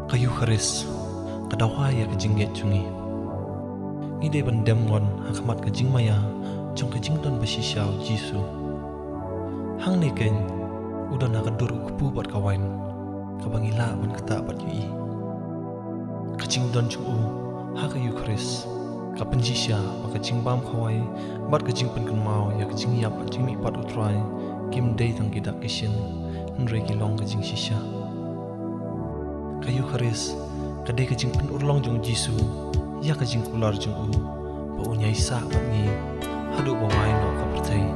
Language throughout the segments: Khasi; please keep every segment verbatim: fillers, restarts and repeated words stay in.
Ka Eukharist ka dawa ïa ka jingngeit jong ngi. Ngi dei ban dem ngon ha khmat ka jingmaïa jong ka jingdon bashisha u Jisu. Hangne keiñ u don ha ka dur u kpu bad ka wain kaba ngi lah ban ktah bad ïohi. Ka jingdon jong u ha ka Eukharist ka pynshisha ba ka jingbam khawai bad ka jingpynkynmaw ïa ka jingïap bad jingmihpat u Trai kim dei tang ki dak ki shin, hynrei ki long ka jingshisha. Ka Eukharist ka dei ka jingpynurlong jong u Jisu ïa ka jingkular jong u ba un ïaisah bad ngi haduh ba wai noh ka pyrthei.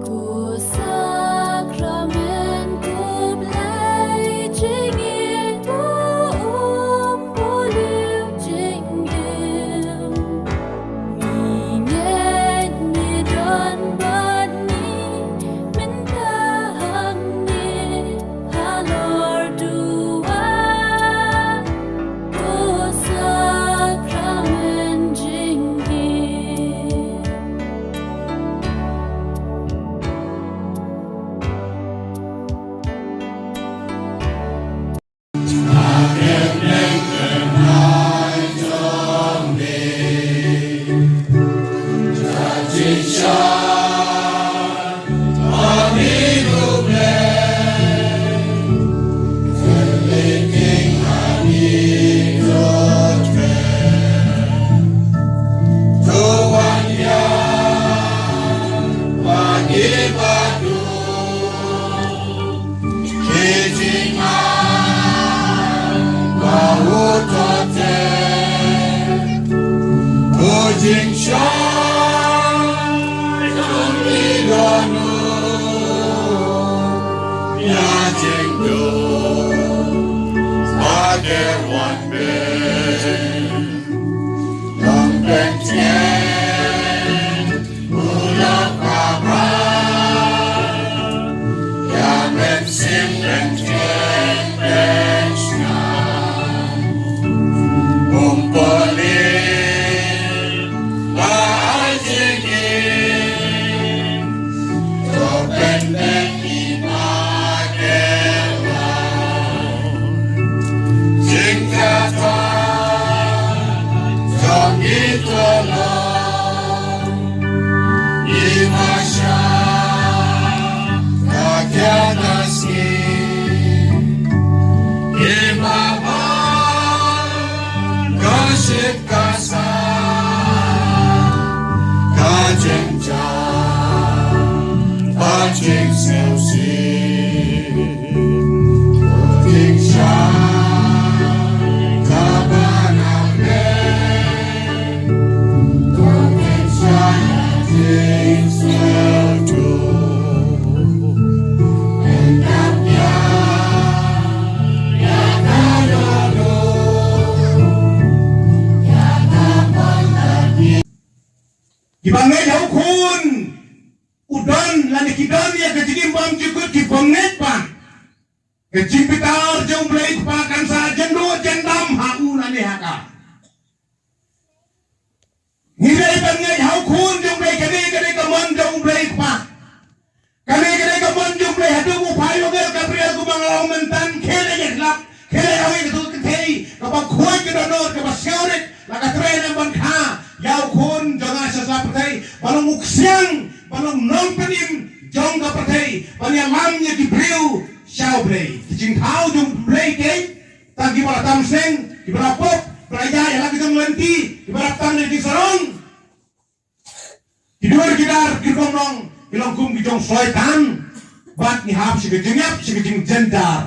Ko sakramen ko Blei jingim, ko um ko lieh jingim. Ngi ngeit ngi don bad ngi mynta hangne halor duwan. Ko sakramen jingim. Kiba ngeit ha u Khun u don lane ki don ïa ka jingim bymjukut, kiba ngeit ba ka jingbitar jong u Blei Kpa kan sa jan duh jan dam ha u lane ha ka. Ngi dei ban ngeit ha u Khun jong u Blei, kane ka dei ka mon jong u Blei Kpa. Kane ka dei ka mon jong u Blei, haduh u phai u angel Gabriel kumba nga la ong mynta, khie leit ïakhmat, khie leit ïakhmat ïa kato ka kynthei kaba khuid ka dohnud kaba siaw rit, la ka trei ne ban kha ïa u Khun jong nga sha sla pyrthei, ban long u ksiang, ban long nongpynim jong ka pyrthei, ban ïalam ïa ki briew sha u Blei. Ki jingthaw jong u Blei keiñ, tang kiba la tam seng, kiba la pop, ba la ïaid ha la ka jong lynti, kiba la tang ïa ki sarong. Ki dur ki dar ki rukom nong ki long kum ki jong Soitan. Bad ngi hap sha ka jingïap, sha ka jingjynjar.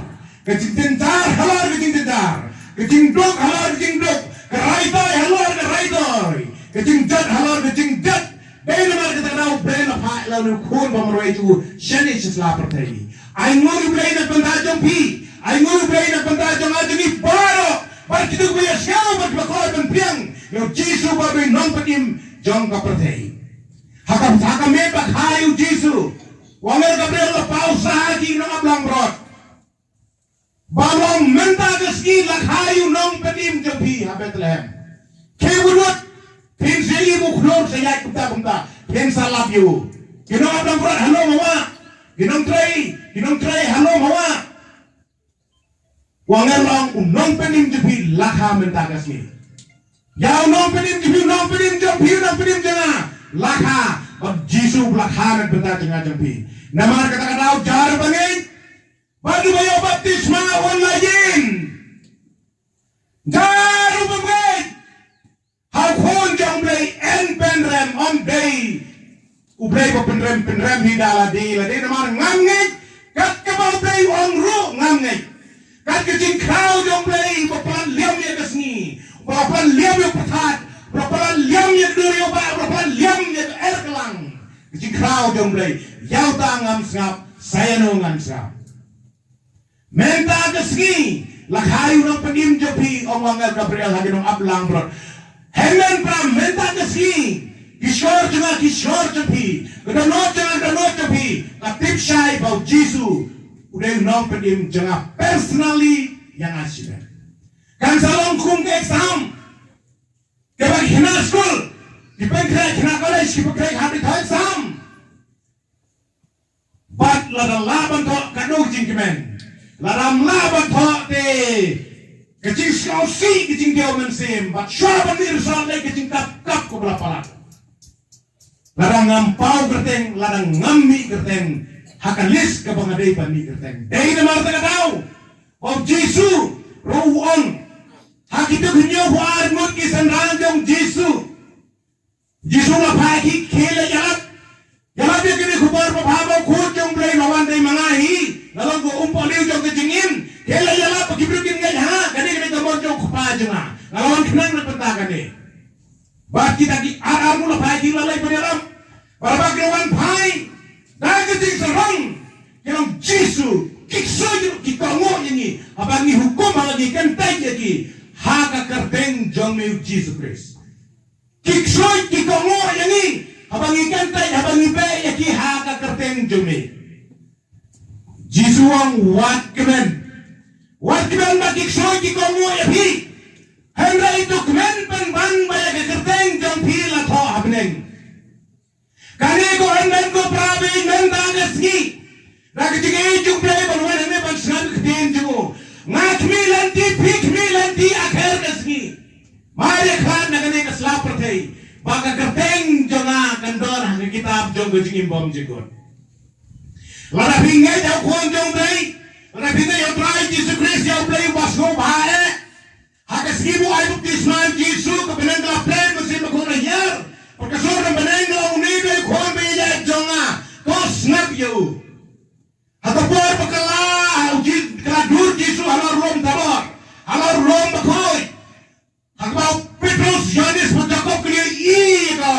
Ka jingjynjar halor ka jingjynjar, ka jingduk halor ka jingduk, ka raitoi halor ka raitoi, ka jingjot halor ka jingjot. Dei namar kata ka daw U Blei la phah ïa une u Khun ba marwei jong u shane sha sla pyrthei. Ai nguh ïa U Blei na ka bynta jong phi, ai nguh ïa U Blei na ka bynta jong nga jong ngi baroh. Bad kito kiba ïa sngewbha bad kiba kwah ban pdiang ïa u Jisu ba u dei u nongpynim jong ka pyrthei. Ha ka, ha ka miet ba kha ïa u Jisu, u angel Gabriel u la paw sah ha ki nongap langbrot ba u ong, mynta ka sngi la kha ïa u nongpynim jong phi ha Bethlehem. Khie wut wut, phin sa ïohi ba u khlur sa ïaid kumta kumta. Phin sa lap ïa u. Ki nongap langbrot halor hawa. Ki nongtrei, ki nongtrei halor hawa. Wa nga long u nongpynim jong phi la kha mynta ka sngi. Ïa u nongpynim jong phi, u nongpynim jong phi, u nongpynim jong nga. La kha, bad Jisu la kha na ka bynta jong nga jong phi. Namar kata ka daw jar ba ngeit. Bad uba ïoh baptisma un la ïeng. Jar uba ngeit. Ha u Khun jong u Blei yn pynrem, ym dei u Blei ba pynrem, pynrem hi da lade lade, namar ngam ngeit. Kat kaba u Blei u ong ruh ngam ngeit. Kat ka jingkhraw jong u Blei ba palat liam ïa ka sngi, ba palat liam ïa u pyrthat, ba palat liam ïa ka dur ïa u bah, ba palat liam ïa ka er ka lang. Ka jingkhraw jong u Blei, ïa uta ngam sngap, sa ïano ngan sngap. Mynta ka sngi, la kha ïa u nongpynim jong phi, ong u angel Gabriel ha ki nongap langbrot. Hynmen para, mynta ka sngi, ki shkor jong nga, ki shkor jong phi, ka dohnud jong nga, ka dohnud jong phi, ka tip shai ba u Jisu u dei u nongpynim jong nga personally ïa nga shimet. Kan sa long kum ka exam. Kiba khynnah skul, ki pynkhreh khynnah college, ki pynkhreh ha ki exam. Bad lada lah ban thoh katno ka jingkmen. Lada ym lah ban thoh te ka jingsngewsih, ka jingdiaw mynsiem. Bad shuwa ban mih result leh ka jingkap kap kaba la palat. Lada ngam paw kyrteng, lada ngam mih kyrteng ha ka list kaba nga dei ban mih kyrteng. Dei namar kata ka daw ba u Jisu ruh u ong ha kito ki hynñiewphew ar ngut ki synran jong u Jisu. Jisu la phah ïa ki, khie leit ïalap. Ïalap ïa kane ka khubor babha ba u Khun jong u Blei la wan dei ma nga hi. La long ka umpohliew jong ka jingim. Khie leit ïalap ba ki briew kin ngeit ha kane, kane ka mon jong u Kpa jong nga. Nga la wan khnang na ka bynta kane. Bad kita ki ar ar ngut la phah ïa ki, la leit ban ïalap. Bad haba ki la wan phai da ka jingsarong, ki ong, Jisu, ki ksuid ruh ki kohnguh ïa ngi haba ngi hukum ha ngi, kyntait ïa ki ha ka kyrteng jong me, u Jisu Khrist. Ki ksuid ki kohnguh ïa ngi haba ngi kyntait, haba ngi beh ïa ki ha ka kyrteng jong me. Jisu u ong, wat kmen. Wat kmen ba ki ksuid ki kohnguh ïa phi. Hynrei to kmen pynban ba ïa ka kyrteng jong phi la thoh ha bneng. Kane ko hynmen ko para, mynta ka sngi, da ka jingïeit jong u Blei ban wan hangne ban sngap ïa ka ktien jong u. Nga khmih lynti, phi khmih lynti ha kher ka sngi. Mar ïa khlad na kane ka sla pyrthei ba ka kyrteng jong nga kan don ha ka kitab jong ka jingim bymjukut. Lada phi ngeit ha u Khun jong u Blei, lada phi ngeit ha u Trai Jisu Khrist, ïa u Blei uba sngewbha eh, ha ka sngi ba u ai baptisma u Jisu, ka bneng ka la plet, mynsiem bakhuid la hiar. Bad ka sur na bneng ka ong, une u dei u Khun ba ïeit jong nga, to sngap ïa u. Ha ka por ba ka la, u Ji-, ka la dur Jisu halor u lum Tabor, halor u lum bakhuid. Ha kaba u Petrus, Ïoannis bad Jakob ki la ïohi ïa ka,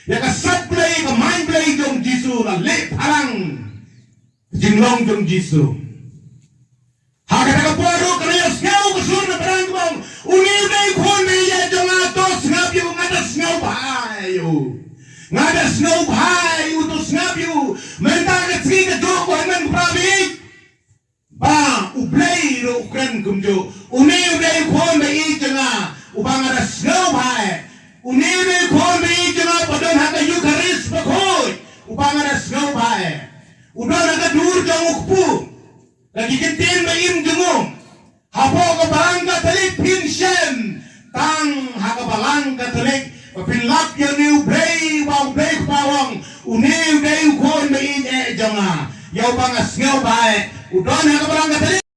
ïa ka sap Blei, ïa ka main Blei jong u Jisu, la leh pharang ka jinglong jong u Jisu. Ha kata ka por ruh ka la ïohsngew ka sur na bneng kaba ong, une u dei u Khun ba ïeit jong nga, to sngap ïa u, nga da sngewbha ïa u. Nga da sngewbha ïa u, to sngap ïa u. Mynta ka sngi kajuh ko hynmen ko para, ba u Blei ruh u kren kumjuh. Une u dei u Khun ba ïeit jong nga, uba nga da sngewbha eh. Une u dei u Khun ba ïeit jong nga, ba don ha ka Eukharist bakhuid, uba nga da sngewbha eh. U don ha ka dur jong u kpu, la ki kyntien ba im jong u. Hapoh ka Balang Katholik phin shem, tang ha ka Balang Katholik ba phin lap ïa une u Blei, uba u Blei Kpa u ong, une u dei u Khun ba ïeit eh jong nga, ïa uba nga sngewbha eh. U don ha ka Balang Katholik.